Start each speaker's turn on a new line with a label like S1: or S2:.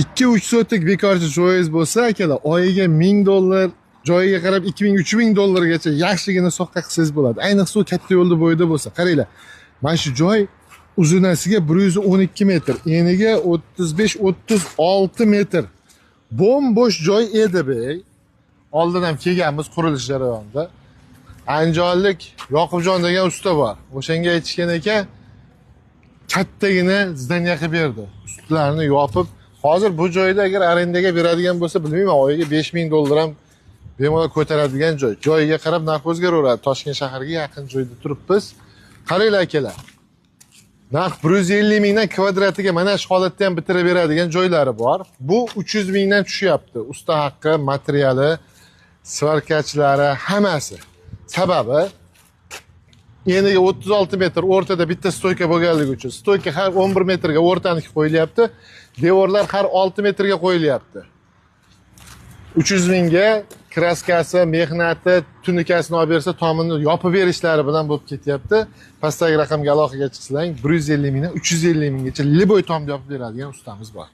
S1: 2-3 sotik bekorchi joyingiz bo'lsa, akalar, oyiga 1000 dollar, joyiga qarab 2000-3000 dollargacha yaxshigina soqqa qilsangiz bo'ladi. Ayniqsa u katta yo'lni bo'yida bo'lsa. Qaranglar, mana shu joy uzunasiga 112 metr, eniga 35-36 metr. Bo'm-bo'sh joy edi be. Oldin ham kelganmiz qurilish jarayonida. Andijonlik Yoqubjon degan usta bor. O'shanga aytishgan ekan, kattagina здание qilib berdi. Ustlarini yopib, hozir bu joyda agar arendaga beradigan bo'lsa, bilmayman, oyiga 5000 dollar ham bemalol ko'taradigan joy. Joyiga qarab narx o'zgaraveradi. Toshkent shahriga yaqin joyda turibmiz. Qaranglar akalar. Narx 150 mingdan kvadratiga mana shu holatda ham bitirib beradigan joylari bor. Bu 300 mingdan tushyapti. Usta haqqi, materiali, сварка chilari, hammasi. Sababi eniga 36 metr, o'rtada bitta стойка bo'lganligi uchun стойка har 11 metrga o'rtaniki qo'yilyapti. Devorlar har 6 metrga qo'yilyapti. 300 mingga краска si, mehnati, tunikasini olib bersa, tomini yopib berishlari bilan bo'lib ketyapti. Pastdagi raqamga aloqaga chiqsang, 150 mingdan 350 minggacha любой tomni yopib beradigan ustamiz bor.